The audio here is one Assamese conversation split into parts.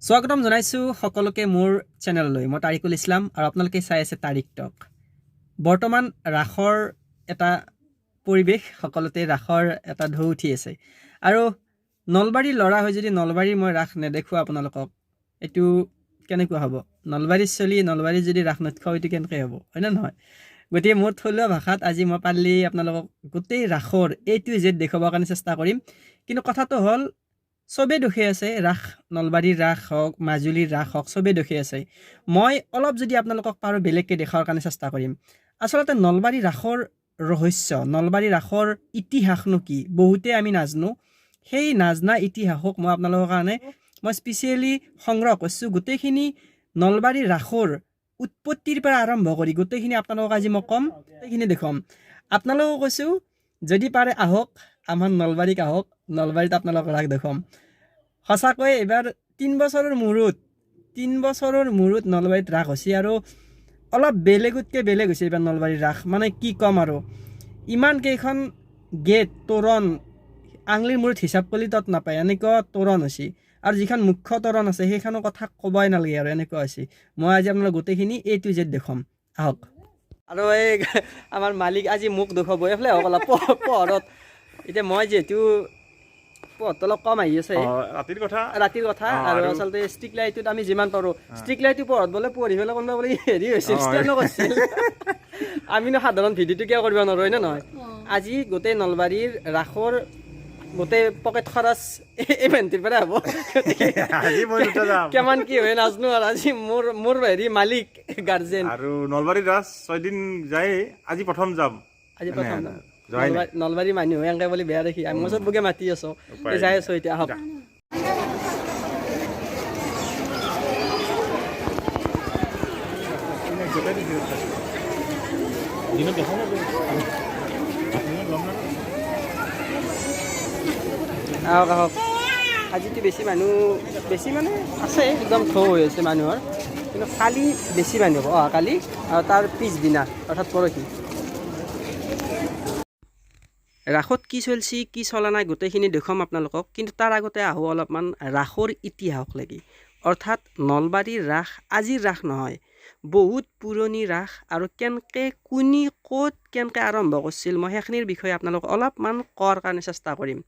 স্বাগতম জনাইছোঁ সকলোকে মোৰ চেনেললৈ। মই তাৰিকুল ইছলাম আৰু আপোনালোকে চাই আছে তাৰিক টক। বৰ্তমান ৰাসৰ এটা পৰিৱেশ, সকলোতে ৰাসৰ এটা ঢৌ উঠি আছে আৰু নলবাৰীৰ ল'ৰা হৈ যদি নলবাৰীৰ মই ৰাস নেদেখুৱাওঁ আপোনালোকক, এইটো কেনেকুৱা হ'ব? নলবাৰীৰ চলি নলবাৰীত যদি ৰাস নেদেখুৱাওঁ, এইটো কেনেকৈ হ'ব, হয়নে নহয়? গতিকে মোৰ থলুৱা ভাষাত আজি মই পাৰিলে আপোনালোকক গোটেই ৰাসৰ এ টু জেড দেখুৱাবৰ কাৰণে চেষ্টা কৰিম। কিন্তু কথাটো হ'ল, চবেই দোষে আছে ৰাস, নলবাৰীৰ ৰাস হওক, মাজুলীৰ ৰাস হওক, চবেই দোষে আছে। মই অলপ যদি আপোনালোকক পাৰোঁ বেলেগকৈ দেখুৱাৰ কাৰণে চেষ্টা কৰিম। আচলতে নলবাৰী ৰাসৰ ৰহস্য, নলবাৰী ৰাসৰ ইতিহাসনো কি, বহুতে আমি নাজানো। সেই নাজনা ইতিহাসক মই আপোনালোকৰ কাৰণে মই স্পেচিয়েলি সংগ্ৰহ কৰিছোঁ। গোটেইখিনি নলবাৰীৰ ৰাসৰ উৎপত্তিৰ পৰা আৰম্ভ কৰি গোটেইখিনি আপোনালোকক আজি মই ক'ম, গোটেইখিনি দেখুৱাম। আপোনালোকক কৈছোঁ, যদি পাৰে আহক, আমাৰ নলবাৰীক আহক, নলবাৰীত আপোনালোকক ৰাস দেখুৱাম। সঁচাকৈ এইবাৰ 3 বছৰৰ মূৰত নলবাৰীত ৰাস হৈছে আৰু অলপ বেলেগতকৈ বেলেগ হৈছে এইবাৰ নলবাৰীৰ ৰাস। মানে কি ক'ম আৰু, ইমান কেইখন গেট তোৰণ, আঙুলিৰ মূৰত হিচাপ কৰিলে তত নাপায়, এনেকুৱা তোৰণ হৈছে। আৰু যিখন মুখ্য তোৰণ আছে, সেইখনৰ কথা ক'বই নালাগে আৰু, এনেকুৱা হৈছে। মই আজি আপোনালোক গোটেইখিনি এ টু জেড দেখুৱাম, আহক। আৰু এই আমাৰ মালিক আজি মোক দেখুৱাব। এইফালে আহক অলপ পোহৰত। এতিয়া মই যিহেতু পোহৰটো অলপ কম আহি আছে। ৰাতিৰ কথা। ৰাতিৰ কথা। আৰু আচলতে ষ্ট্ৰিক লাইটটোত আমি যিমান পাৰোঁ, ষ্ট্ৰিক লাইটটো পোহৰত বোলে পঢ়ি পেলাই কোনোবা বোলে হেৰি হৈছিল, ষ্টেণ্ডো কৰিছিল। আমিনো সাধাৰণ ভিডিঅ'টো কিয় কৰিব নোৱাৰোঁ, হয় নে নহয়? আজি গোটেই নলবাৰীৰ ৰাসৰ গোটেই পকেট খৰচ এই ভেন্টিৰ পৰাই হ'ব। গতিকে আজি মই দুটা যাম। কিমান কি হয় নাজানো আৰু আজি মোৰ হেৰি মালিক, গাৰ্জেন। আৰু নলবাৰীৰ ৰাস 6 দিন যায়, আজি প্ৰথম যাম। আজি প্ৰথম মানে যাম। যোৱাই নাই। নলবাৰীৰ মানুহ এনেকে বুলি বেয়া দেখি আমি চব বুকে মাতি আছোঁ। উপায় এই যাই নাই। আছোঁ এতিয়া, আহক। যা। দিনত দেখা নাই। আহক আহক। আজিতো বেছি মানুহ, বেছি মানে আছে, একদম ঢৌ হৈ আছে মানুহৰ। কিন্তু কালি বেছি মানুহ হ'ব, অহাকালি আৰু তাৰ পিছদিনা, অৰ্থাৎ পৰহি। ৰাসত কি চলছি, কি চলা নাই, গোটেইখিনি দেখুৱাম আপোনালোকক। কিন্তু তাৰ আগতে আহোঁ অলপমান ৰাসৰ ইতিহাসক লাগি। অৰ্থাৎ নলবাৰীৰ ৰাস আজিৰ ৰাস নহয়, বহুত পুৰণি ৰাস আৰু কেনেকৈ কোনি ক'ত কেনেকৈ আৰম্ভ কৰিছিল, মই সেইখিনিৰ বিষয়ে আপোনালোকক অলপমান কোৱাৰ কাৰণে চেষ্টা কৰিম।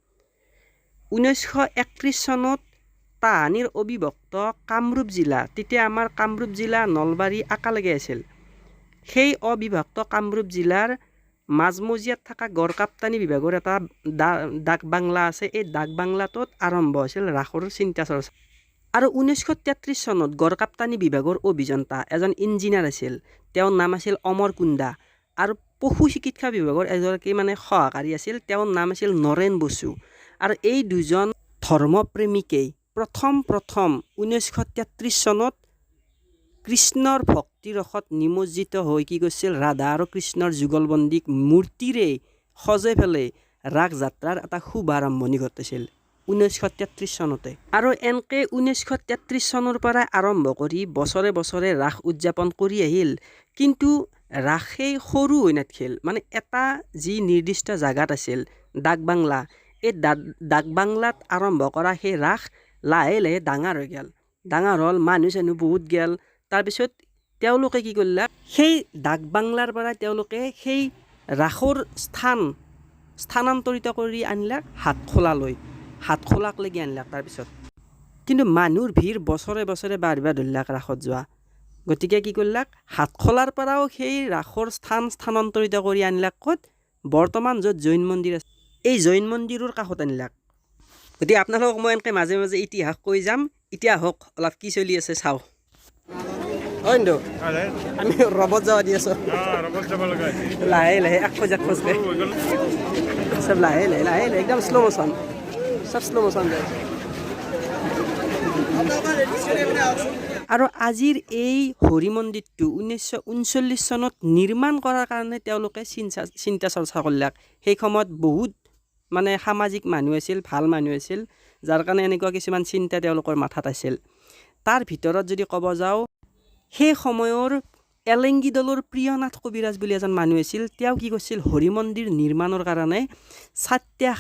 1931 চনত তাহানিৰ অবিভক্ত কামৰূপ জিলা, তেতিয়া আমাৰ কামৰূপ জিলা নলবাৰী একেলগে আছিল, সেই অবিভক্ত কামৰূপ জিলাৰ মাজমজিয়াত থকা গড়কাপ্তানি বিভাগৰ এটা ডাক বাংলা আছে। এই ডাক বাংলাটোত আৰম্ভ হৈছিল ৰাসৰ চিন্তা চৰ্চা। আৰু 1933 চনত গড়কাপ্তানি বিভাগৰ অভিযন্তা এজন ইঞ্জিনিয়াৰ আছিল, তেওঁৰ নাম আছিল অমৰ কুন্দা। আৰু পশু চিকিৎসা বিভাগৰ এগৰাকী মানে সহকাৰী আছিল, তেওঁৰ নাম আছিল নৰেন বসু। আৰু এই দুজন ধৰ্মপ্ৰেমিকেই প্ৰথম প্ৰথম 1933 চনত কৃষ্ণৰ ভক্তি ৰসত নিমজ্জিত হৈ কি কৰিছিল, ৰাধা আৰু কৃষ্ণৰ যুগলবন্দীক মূৰ্তিৰে সজাই পেলাই ৰাস যাত্ৰাৰ এটা শুভাৰম্ভণি ঘটাইছিল 1933 চনতে। আৰু এনেকৈ 1933 চনৰ পৰাই আৰম্ভ কৰি বছৰে বছৰে ৰাস উদযাপন কৰি আহিল। কিন্তু ৰাসেই সৰু হৈ নাথাকিল। মানে এটা যি নিৰ্দিষ্ট জাগাত আছিল ডাক বাংলা, এই ডাক বাংলাত আৰম্ভ কৰা সেই ৰাস লাহে লাহে ডাঙৰ হৈ গ'ল। ডাঙৰ হ'ল, মানুহ চানুহ বহুত গ'ল। তাৰপিছত তেওঁলোকে কি কৰিলে, সেই ডাক বাংলাৰ পৰা তেওঁলোকে সেই ৰাসৰ স্থান স্থানান্তৰিত কৰি আনিলে হাতখোলালৈ, হাতখোলাক লৈকে আনিলাক। তাৰপিছত কিন্তু মানুহৰ ভিৰ বছৰে বছৰে বাঢ়িব ধৰিলাক ৰাসত যোৱা। গতিকে কি কৰিলাক, হাতখোলাৰ পৰাও সেই ৰাসৰ স্থান স্থানান্তৰিত কৰি আনিলাক ক'ত? বৰ্তমান য'ত জৈন মন্দিৰ আছে, এই জৈন মন্দিৰৰ কাষত আনিলাক। গতিকে আপোনালোকক মই এনেকৈ মাজে মাজে ইতিহাস কৈ যাম। এতিয়া আহক, অলপ কি চলি আছে চাওঁ। অ ইন্দু, আমি ৰবত যাব দি আছোঁ। ৰবত যাব লগা হৈছে। লাহে লাহে, এক খোজ এক খোজকে। হৈ গ'ল। চব লাহে লাহে লাহে লাহে, একদম শ্ল' মোচন, চব শ্ল' মোচন যায়। আৰু আজিৰ এই হৰি মন্দিৰটো 1939 চনত নিৰ্মাণ কৰাৰ কাৰণে তেওঁলোকে চিন্তা চৰ্চা কৰিলাক। সেই সময়ত বহুত মানে সামাজিক মানুহ আছিল, ভাল মানুহ আছিল, যাৰ কাৰণে এনেকুৱা কিছুমান চিন্তা তেওঁলোকৰ মাথাত আছিল। তাৰ ভিতৰত যদি ক'ব যাওঁ, সেই সময়ৰ এলেংগী দলৰ প্ৰিয়নাথ কবিৰাজ বুলি এজন মানুহ আছিল। তেওঁ কি কৰিছিল, হৰি মন্দিৰ নিৰ্মাণৰ কাৰণে 4টা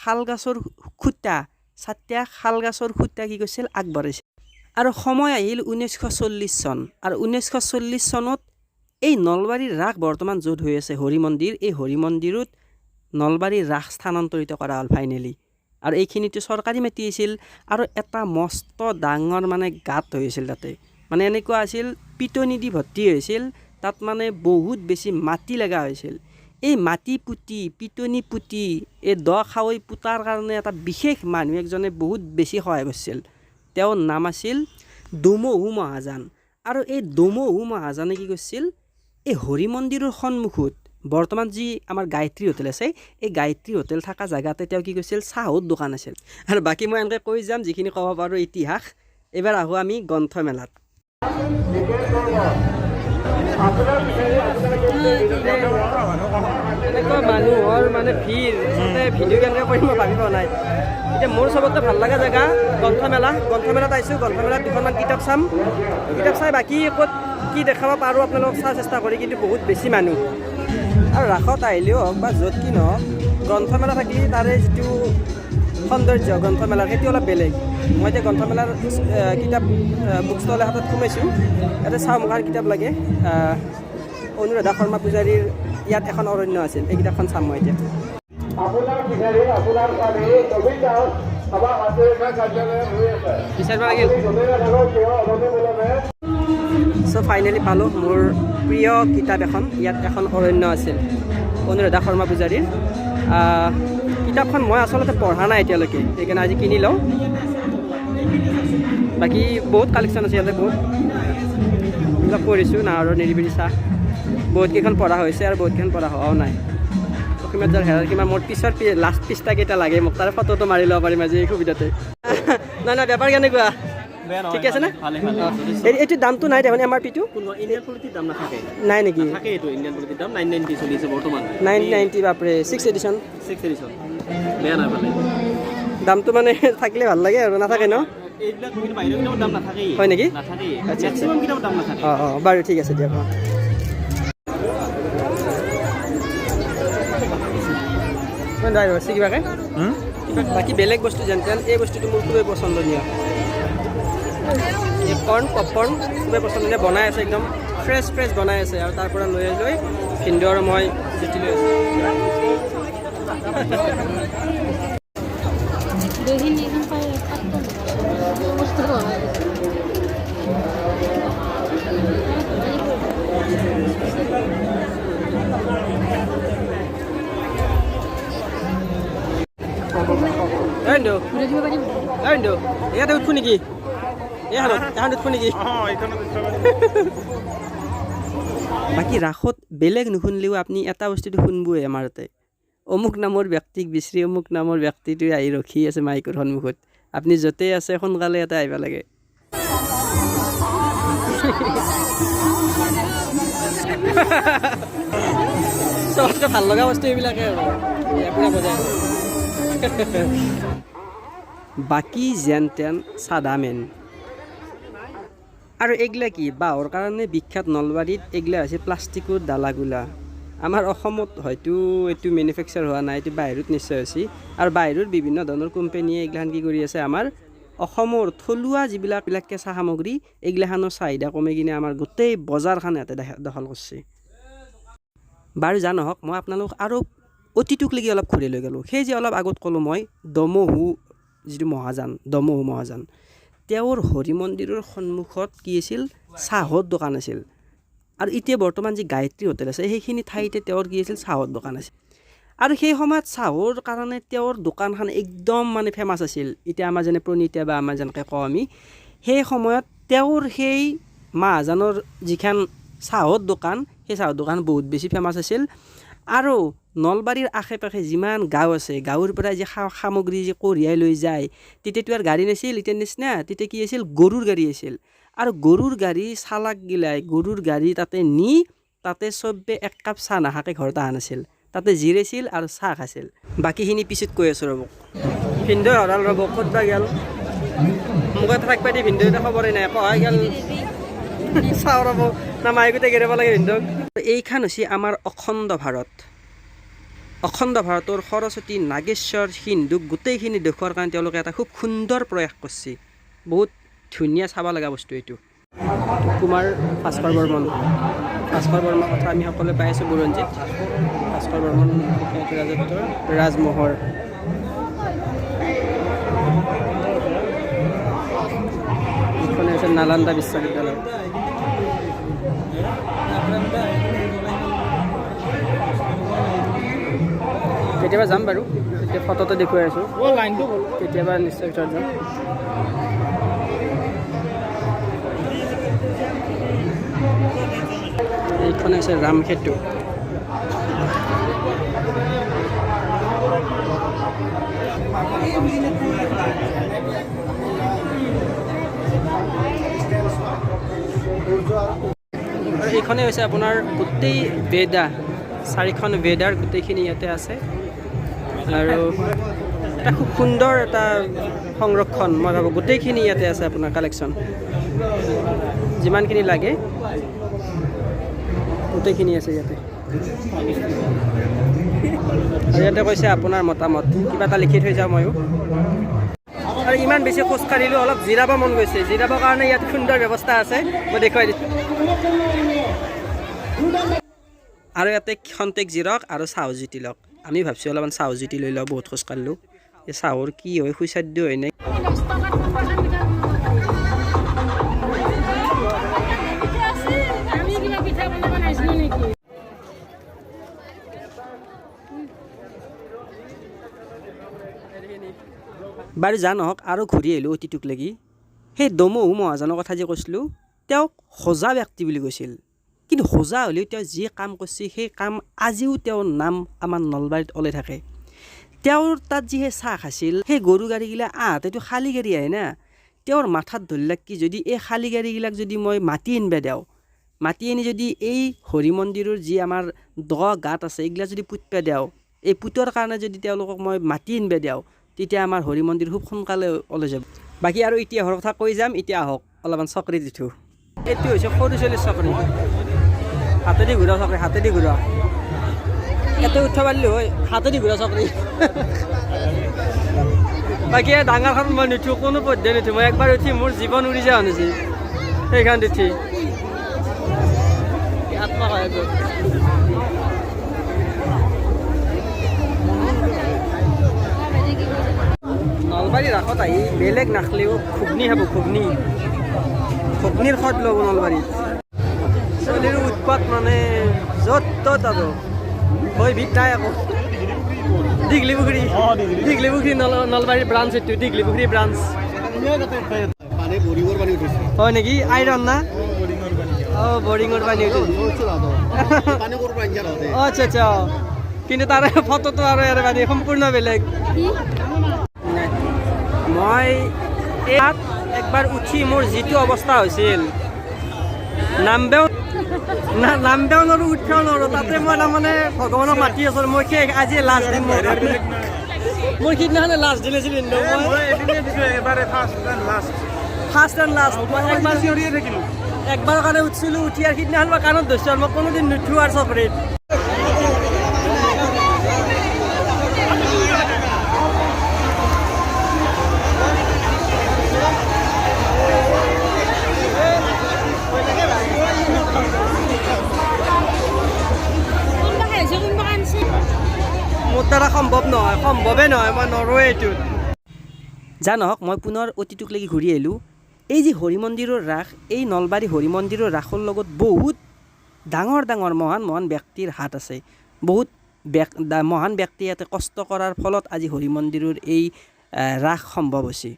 শাল গছৰ খুঁটা, 4টা শাল গছৰ খুঁটা কি কৰিছিল, আগবঢ়াইছিল। আৰু সময় আহিল 1940 চন। আৰু 1940 চনত এই নলবাৰীৰ ৰাস বৰ্তমান য'ত হৈ আছে হৰি মন্দিৰ, এই হৰি মন্দিৰত নলবাৰীৰ ৰাস স্থানান্তৰিত কৰা হ'ল ফাইনেলি। আৰু এইখিনিতো চৰকাৰী মাটি আছিল আৰু এটা মস্ত ডাঙৰ মানে গাঁত হৈ আছিল তাতে, মানে এনেকুৱা আছিল পিটনি দি ভৰ্তি হৈছিল তাত, মানে বহুত বেছি মাটি লগা হৈছিল। এই মাটি পুতি, পিটনি পুতি, এই দ খাৱৈ পুতাৰ কাৰণে এটা বিশেষ মানুহ একজনে বহুত বেছি সহায় কৰিছিল। তেওঁৰ নাম আছিল দমহু মহাজান। আৰু এই দমহু মহাজানে কি কৰিছিল, এই হৰি মন্দিৰৰ সন্মুখত বৰ্তমান যি আমাৰ গায়ত্ৰী হোটেল আছে, এই গায়ত্ৰী হোটেল থকা জেগাতে তেওঁ কি কৰিছিল, চাহৰ দোকান আছিল। আৰু বাকী মই এনেকৈ কৈ যাম যিখিনি ক'ব পাৰোঁ ইতিহাস। এইবাৰ আহোঁ আমি গ্ৰন্থমেলাত। এনেকুৱা মানুহৰ মানে ভিৰ, আচলতে ভিডিঅ' কেনেকৈ কৰিম মই ভাবি পোৱা নাই। এতিয়া মোৰ চবতকৈ ভাল লগা জেগা গ্ৰন্থমেলা। গ্ৰন্থমেলাত আহিছোঁ, গ্ৰন্থমেলাত দুখনমান কিতাপ চাম। কিতাপ চাই বাকী ক'ত কি দেখাব পাৰোঁ আপোনালোকক চাব চেষ্টা কৰি, কিন্তু বহুত বেছি মানুহ। আৰু ৰাসত আহিলেও হওক বা য'ত কি নহওক, গ্ৰন্থমেলা থাকিলে তাৰে যিটো সৌন্দৰ্য গ্ৰন্থমেলাৰ সেইটো অলপ বেলেগ। মই এতিয়া গ্ৰন্থমেলাৰ কিতাপ বুক ষ্টল এখনত সোমাইছোঁ, ইয়াতে চাওঁ মোক আৰু কিতাপ লাগে। অনুৰাধা শৰ্মা পূজাৰীৰ ইয়াত এখন অৰণ্য আছিল, এই কিতাপখন চাম মই এতিয়া। আপোনাৰ বিচাৰি আপোনাৰ স্বামী নবীন দাস আমাৰ হাজৰিকা কাৰ্যালয়ত হৈ আছে। বিচাৰিব লাগিল। আপুনি য'তে নাথাকক কিয় অনতিপলমে চ' ফাইনেলি পালোঁ মোৰ প্ৰিয় কিতাপ এখন, ইয়াত এখন অৰণ্য আছিল, অনুৰাধা শৰ্মা পূজাৰীৰ। কিতাপখন মই আচলতে পঢ়া নাই এতিয়ালৈকে, সেইকাৰণে আজি কিনি লওঁ। বাকী বহুত কালেকশ্যন আছে ইয়াতে, বহুত এইবিলাক পঢ়িছোঁ। নাহৰৰ নিৰিবিলি চাহ বহুতকেইখন পঢ়া হৈছে আৰু বহুতকেইখন পঢ়া হোৱাও নাই। অসীমত যাৰ হেৰাল কিমান মোৰ পিছৰ লাষ্ট পৃষ্ঠাকেইটা লাগে মোক, তাৰে ফটোটো মাৰি ল'ব পাৰিম আজি এই সুবিধাতে। নাই নাই, বেপাৰ কেনেকুৱা, ঠিকে আছে নে? এইটো দামটো নাই দেখোন, এম আৰ পিটো ইণ্ডিয়ান পলিটিৰ দাম নাথাকে। নাই নেকি? থাকে, এইটো ইণ্ডিয়ান পলিটিৰ দাম 990 চলি আছে বৰ্তমান। 990, বাপৰে। Six addition. ছিক্স এডিশ্যন, বেয়া নহয়, ভালে। দামটো মানে থাকিলে ভাল লাগে আৰু নাথাকে ন। এইবিলাক কিন্তু বাহিৰৰ কিতাপৰ দাম নাথাকেই। হয় নেকি? নাথাকেই। আচ্ছা। মেক্সিমাম কিতাপৰ দাম নাথাকে। অঁ অঁ, বাৰু ঠিক আছে দিয়ক। অঁ, কিবাকে কিবা বাকী বেলেগ বস্তু যেন তেন, এই বস্তুটো মোৰ খুবেই পচন্দনীয়। এই কৰ্ণ পপকৰ্ণ খুবেই পচন্দনীয়। বনাই আছে, একদম ফ্ৰেছ ফ্ৰেছ বনাই আছে আৰু তাৰ পৰা লৈ লৈ ভিনদেউ আৰু মই জুতি লৈ আছোঁ। দহিন এখন পাই বস্তু। ভিনদেউ, ঘূৰাই দিব পাৰিব। ভিনদেউ, ইয়াতে উঠো নেকি? এইখনত এইখনত উঠো নেকি? অঁ, এইখনত। বাকী ৰাসত বেলেগ নুশুনিলেও আপুনি এটা বস্তুটো শুনবই আমাৰ তাতে, অমুক নামৰ ব্যক্তিক বিচাৰি অমুক নামৰ ব্যক্তিটোৱে আহি ৰখি আছে মাইকৰ সন্মুখত। আপুনি য'তেই আছে সোনকালে ইয়াতে আহিব লাগে। চবতকৈ ভাল লগা বস্তু এইবিলাকে আৰু পুৰা বজাই আছে। বাকী যেন তেন চাদা মেন। আৰু এইগিলা কি বাঁহৰ কাৰণে বিখ্যাত নলবাৰীত, এইগিলা হৈছে প্লাষ্টিকৰ ডালাগুলা। আমাৰ অসমত হয়তো এইটো মেনুফেকচাৰ হোৱা নাই, এইটো বাহিৰত নিশ্চয় হৈছে। আৰু বাহিৰৰ বিভিন্ন ধৰণৰ কোম্পেনীয়ে এইগিলাখান কি কৰি আছে, আমাৰ অসমৰ থলুৱা যিবিলাক বিলাক কেঁচা সামগ্ৰী এইগিলাখানৰ চাহিদা কমাই কিনে আমাৰ গোটেই বজাৰখন ইয়াতে দখল কৰিছে। বাৰু যা নহওক, মই আপোনালোক আৰু অতীতক লাগি অলপ ঘূৰি লৈ গ'লোঁ। সেই যে অলপ আগত ক'লোঁ মই, দমহু যিটো মহাজান, দমহু মহাজান, তেওঁৰ হৰি মন্দিৰৰ সন্মুখত কি আছিল, চাহৰ দোকান আছিল। আৰু এতিয়া বৰ্তমান যি গায়ত্ৰী হোটেল আছে, সেইখিনি ঠাইতে তেওঁৰ কি আছিল, চাহৰ দোকান আছিল। আৰু সেই সময়ত চাহৰ কাৰণে তেওঁৰ দোকানখন একদম মানে ফেমাছ আছিল। এতিয়া আমাৰ যেনে প্ৰণীতা বা আমাৰ যেনেকৈ কওঁ আমি, সেই সময়ত তেওঁৰ সেই মহাজনৰ যিখন চাহৰ দোকান, সেই চাহৰ দোকান বহুত বেছি ফেমাছ আছিল। আৰু নলবাৰীৰ আশে পাশে যিমান গাঁও আছে, গাঁৱৰ পৰা যি সামগ্ৰী যি কঢ়িয়াই লৈ যায়, তেতিয়াতো আৰু গাড়ী নাছিল এতিয়াৰ নিচিনা। তেতিয়া কি আছিল, গৰুৰ গাড়ী আছিল। আৰু গৰুৰ গাড়ী চালাকগিলাই গৰুৰ গাড়ী তাতে নি তাতে চবে এক কাপ চাহ নাখাকে ঘৰত অহা নাছিল, তাতে জিৰাইছিল আৰু চাহ খাইছিল। বাকীখিনি পিছত কৈ আছোঁ ৰ'ব। ভিনদেউ হৰাল ৰ'ব, ক'ত বা গেল, মোক এটা থাকিব দি ভিনদেউ এটা খবৰেই নাই, কহাই গেল। চাওঁ ৰ'ব না, মাইকতে গেৰাব লাগে ভিনদেউক। এইখন হৈছে আমাৰ অখণ্ড ভাৰত। অখণ্ড ভাৰতৰ সৰস্বতী, নাগেশ্বৰ, সিন্ধুক গোটেইখিনি দেখুওৱাৰ কাৰণে তেওঁলোকে এটা খুব সুন্দৰ প্ৰয়াস কৰিছে। বহুত ধুনীয়া চাব লগা বস্তু এইটো। কুমাৰ ভাস্কৰ বৰ্মন, ভাস্কৰ বৰ্মাৰ কথা আমি সকলোৱে পাই আছোঁ বুৰঞ্জীত। ভাস্কৰ বৰ্মন ৰাজত্বৰ ৰাজমহৰ। এইখনে হৈছে নালন্দা বিশ্ববিদ্যালয়। কেতিয়াবা যাম বাৰু, এতিয়া ফটোতে দেখুৱাই আছোঁ, কেতিয়াবা নিশ্চয় ভিতৰত যাম। এইখন হৈছে ৰাম সেতু। আৰু এইখনেই হৈছে আপোনাৰ গোটেই বেদা, চাৰিখন বেদাৰ গোটেইখিনি ইয়াতে আছে। আৰু এটা খুব সুন্দৰ এটা সংৰক্ষণ মই ভাবোঁ, গোটেইখিনি ইয়াতে আছে আপোনাৰ কালেকশ্যন, যিমানখিনি লাগে গোটেইখিনি আছে ইয়াতে। আৰু ইয়াতে কৈছে আপোনাৰ মতামত, কিবা এটা লিখি থৈ যাওঁ ময়ো। আৰু ইমান বেছি খোজ কাঢ়িলোঁ, অলপ জিৰাব মন গৈছে, জিৰাবৰ কাৰণে ইয়াত সুন্দৰ ব্যৱস্থা আছে, মই দেখুৱাই দিছোঁ। আৰু ইয়াতে খন্তেক জিৰক আৰু চাহ জুতি লওক। আমি ভাবছোঁ অলপমান চাহ জুতি লৈ লওঁ, বহুত খোজ কাঢ়িলোঁ। এই চাহৰ কি হয়, সুস্বাদ্য হয় নে? আমি কিবা পিঠা বনাব নাজানো নেকি? বাৰু যা নহওক, আৰু ঘূৰি আহিলোঁ অতীতক লাগি। সেই দমোহু মহাজনৰ কথা যে কৈছিলোঁ, তেওঁক হোজা ব্যক্তি বুলি কৈছিল। কিন্তু হোজা হ'লেও তেওঁ যি কাম কৰিছে, সেই কাম আজিও তেওঁৰ নাম আমাৰ নলবাৰীত ওলাই থাকে। তেওঁৰ তাত যিহে চাহ খাইছিল, সেই গৰু গাড়ীগিলা আহোঁতেতো খালী গাড়ী আহে না, তেওঁৰ মাথাত ধৰিলাক কি যদি এই খালী গাড়ীগিলাক যদি মই মাতি আনিব দিওঁ, মাতি আনি যদি এই হৰি মন্দিৰৰ যি আমাৰ দ গাঁত আছে এইগিলা যদি পুতবা দিওঁ, এই পুতৰ কাৰণে যদি তেওঁলোকক মই মাতি আনিব দিওঁ, তেতিয়া আমাৰ হৰি মন্দিৰ খুব সোনকালে ওলাই যাব। বাকী আৰু ইতিহাসৰ কথা কৈ যাম, এতিয়া আহক অলপমান চকৰিত উঠোঁ। এইটো হৈছে সৰু ছোৱালীৰ চকৰি, হাতেদি ঘূৰা চকৰি, হাতেদি ঘূৰা। ইয়াতে উঠিব পাৰিলোঁ হয়, হাতেদি ঘূৰা চকৰি। বাকী এই ডাঙৰখন মই নুঠো, কোনো পধ্যে নুঠো। মই একবাৰ উঠি মোৰ জীৱন উৰি যোৱা শুনিছে সেইখন উঠি। আত্মসহায়ক গোট। নলবাৰী ৰাসত আহি বেলেগ নাখলেও ঘুগনি খাব, ঘুগনি, ঘুগনিৰ সোৱাদ ল'ব নলবাৰীত। ছোৱালীৰ উৎপাত মানে য'ত ত'ত আৰু ভয় ভীত নাই আকৌ। দীঘলীপুখুৰী, দীঘলীপুখুৰী নলবাৰীৰ ব্ৰাঞ্চ এইটো, দীঘলীপুখুৰী ব্ৰাঞ্চ হয় নেকি? আইৰণ না? অঁ, বৰিঙৰ পানী উঠিছে। অঁ, আচ্ছা আচ্ছা। কিন্তু তাৰে ফটোটো আৰু ইয়াৰে পানী সম্পূৰ্ণ বেলেগ। মই ইয়াত একবাৰ উঠি মোৰ যিটো অৱস্থা হৈছিল, নামবেও নামবেও নোৱাৰোঁ, উঠিব নোৱাৰোঁ। তাতে মই তাৰমানে ভগৱানক মাতি আছোঁ, মই শেষ, আজি লাষ্ট দিন মোৰ। মোৰ সিদিনাখনে লাষ্ট দিন আছিল কিন্তু মই ফাৰ্ষ্ট এণ্ড লাষ্ট। মই একবাৰ চিঞৰিয়ে থাকিলোঁ, একবাৰৰ কাৰণে উঠিছিলোঁ, উঠি আৰু সিদিনাখন মই কাণত ধৰিছোঁ আৰু মই কোনোদিন নুঠো আৰু চকৰিত। কোনোবা খাইছে, কোনোবা আনছে। মোৰ দ্বাৰা সম্ভৱ নহয়, সম্ভৱেই নহয়, মই নৰোৱে এইটোত। যা নহওক, মই পুনৰ অতীতক লাগি ঘূৰি আহিলোঁ। এই যি হৰি মন্দিৰৰ ৰাস, এই নলবাৰী হৰি মন্দিৰৰ ৰাসৰ লগত বহুত ডাঙৰ ডাঙৰ মহান মহান ব্যক্তিৰ হাত আছে। বহুত মহান ব্যক্তি ইয়াতে কষ্ট কৰাৰ ফলত আজি হৰি মন্দিৰৰ এই ৰাস সম্ভৱ হৈছে।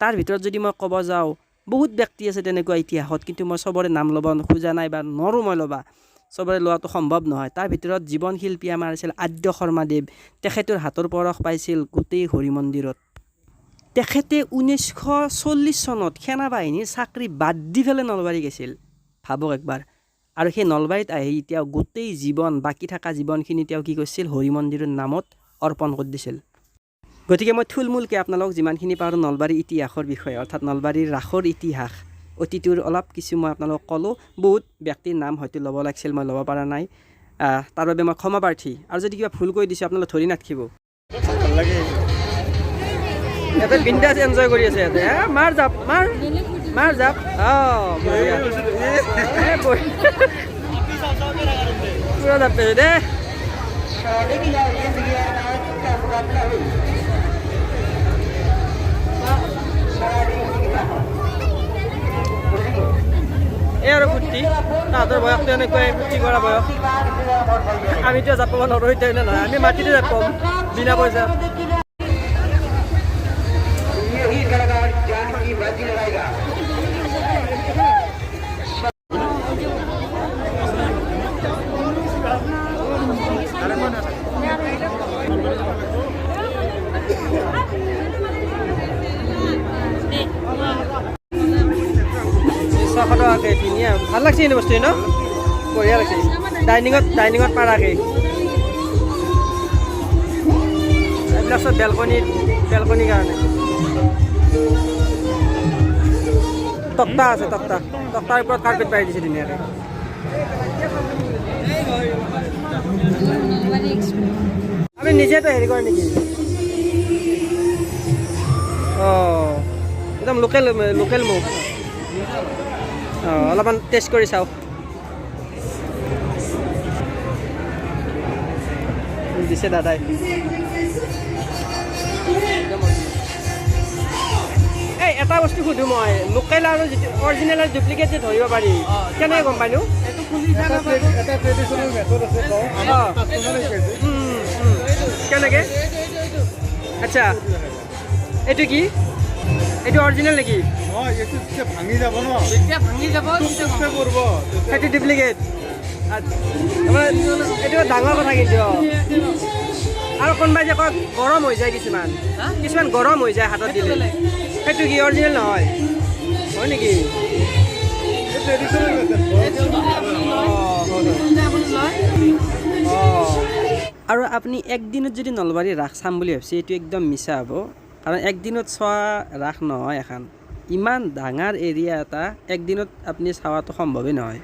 তাৰ ভিতৰত যদি মই ক'ব যাওঁ, বহুত ব্যক্তি আছে তেনেকুৱা ইতিহাসত, কিন্তু মই চবৰে নাম ল'ব খোজা নাই বা নৰোঁ মই ল'বা, চবৰে লোৱাটো সম্ভৱ নহয়। তাৰ ভিতৰত জীৱন শিল্পী আমাৰ আছিল আদ্য শৰ্মাদেৱ, তেখেতৰ হাতৰ পৰশ পাইছিল গোটেই হৰি মন্দিৰত। তেখেতে 1940 চনত সেনাবাহিনীৰ চাকৰি বাদ দি পেলাই নলবাৰী গৈছিল, ভাবক একবাৰ। আৰু সেই নলবাৰীত আহি তেওঁ গোটেই জীৱন, বাকী থকা জীৱনখিনি তেওঁ কি কৰিছিল, হৰি মন্দিৰৰ নামত অৰ্পণ কৰি দিছিল। গতিকে মই থুলমূলকৈ আপোনালোকক যিমানখিনি পাৰোঁ নলবাৰীৰ ইতিহাসৰ বিষয়ে, অৰ্থাৎ নলবাৰীৰ ৰাসৰ ইতিহাস, অতীতৰ অলপ কিছু মই আপোনালোকক ক'লোঁ। বহুত ব্যক্তিৰ নাম হয়তো ল'ব লাগিছিল, মই ল'ব পৰা নাই, তাৰ বাবে মই ক্ষমা প্ৰাৰ্থী। আৰু যদি কিবা ভুল কৈ দিছোঁ আপোনালোকে ধৰি নাথাকিব। ইয়াতে বিন্দাছ এনজয় কৰি আছে ইয়াতে। মাৰ জাপ মাৰ। মাৰ জাপ। অঁ, বঢ়িয়া। এ, বঢ়িয়া। পুৰা জাপ পাইছে দেই। এই আৰু ফূৰ্তি, তাহাঁতৰ বয়সটো এনেকুৱাই ফূৰ্তি কৰা বয়স। আমিতো জাপ পাব নোৱাৰোঁ এতিয়া, হয়নে নহয়? আমি মাটিতে জাপ পাম বিনা পইচা। यही कलाकार जान की बाजी लगाएगा। 600 টকাকৈ, ধুনীয়া, ভাল লাগছে কিন্তু বস্তু ন, বঢ়িয়া লাগছে। ডাইনিঙত পাৰাকৈ এইবিলাক চব বেলকনিৰ কাৰণে। তক্তা আছে, তক্তাৰ ওপৰত কাৰ্পেট পাৰি দিছে ধুনীয়াকৈ। আপুনি নিজেতো হেৰি কৰে নেকি? অঁ, একদম লোকেল লোকেল মৌ। অঁ, অলপমান টেষ্ট কৰি চাওঁ। দিছে দাদাই। এই এটা বস্তু সুধো মই, লোকেল আৰু যিটো অৰিজিনেল আৰু ডুপ্লিকেট যে ধৰিব পাৰি, কেনেকৈ গম পাইনো? এটা ট্ৰেডিশ্যনেল মেথড আছে, কওঁ। কাষ্টমাৰে শিকাইছে। উম, উম, কেনেকৈ? আচ্ছা, এইটো কি? এইটো অৰিজিনেল নেকি? নহয়, এইটো যেতিয়া ভাঙি যাব ন, যেতিয়া ভাঙি যাব। টুপকে পৰিব। সেইটো ডুপ্লিকেট। মানে এইটো ডাঙৰ কথা কিন্তু। আৰু কোনোবাই যে কয় গৰম হৈ যায়, কিছুমান কিছুমান গৰম হৈ যায় হাতত দিলে, সেইটো কি অৰিজিনেল নহয়, হয় নেকি? Traditional method. অঁ, আৰু আপুনি একদিনত যদি নলবাৰী ৰাস চাম বুলি ভাবিছে, এইটো একদম মিছা হ'ব, কাৰণ একদিনত চোৱা ৰাস নহয় এখন। ইমান ডাঙৰ এৰিয়া এটা একদিনত আপুনি চোৱাটো সম্ভৱেই নহয়।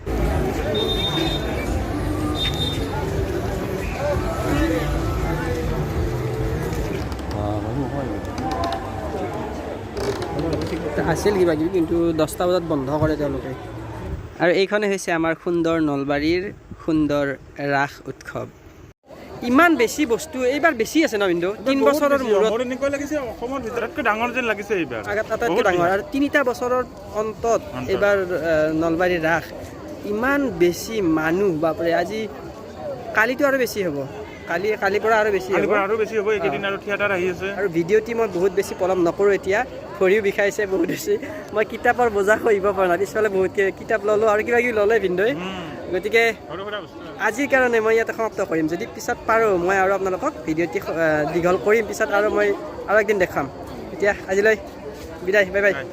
আছিল কিবা কিবি, কিন্তু 10টা বজাত বন্ধ কৰে তেওঁলোকে। আৰু এইখনে হৈছে আমাৰ সুন্দৰ নলবাৰীৰ সুন্দৰ ৰাস উৎসৱ। ইমান বেছি বস্তু এইবাৰ বেছি আছে ন বিন্দু, 3 বছৰৰ মূৰত। মোৰ এনেকুৱা লাগিছে, অসমৰ ভিতৰতকৈ ডাঙৰ যেন লাগিছে এইবাৰ। আটাইতকৈ বহুত ডাঙৰ। আৰু 3টা বছৰৰ অন্তত অন্তত। এইবাৰ নলবাৰীৰ ৰাস ইমান বেছি মানুহ, বাপৰে! আজি কালিতো আৰু বেছি হ'ব, কালিৰ পৰা আৰু বেছি কালিৰ হ'ব। পৰা আৰু বেছি হ'ব, এইকেইদিন আৰু থিয়েটাৰ আহি আছে। আৰু ভিডিঅ'টি মই বহুত বেছি পলম নকৰোঁ। এতিয়া ভৰিও বিষাইছে বহুত বেছি, মই কিতাপৰ বোজা সহিব পৰা নাই। পিছফালে বহুত কিতাপ ল'লোঁ আৰু কিবা কিবি ল'লে ভিনদেউই। গতিকে সৰু সুৰা বস্তু। আজিৰ কাৰণে মই ইয়াতে সমাপ্ত কৰিম। যদি পিছত পাৰোঁ, মই আৰু আপোনালোকক ভিডিঅ'টি দীঘল কৰিম পিছত আৰু মই আৰু একদিন দেখাম। এতিয়া আজিলৈ বিদায়, বাই বাই। হয়।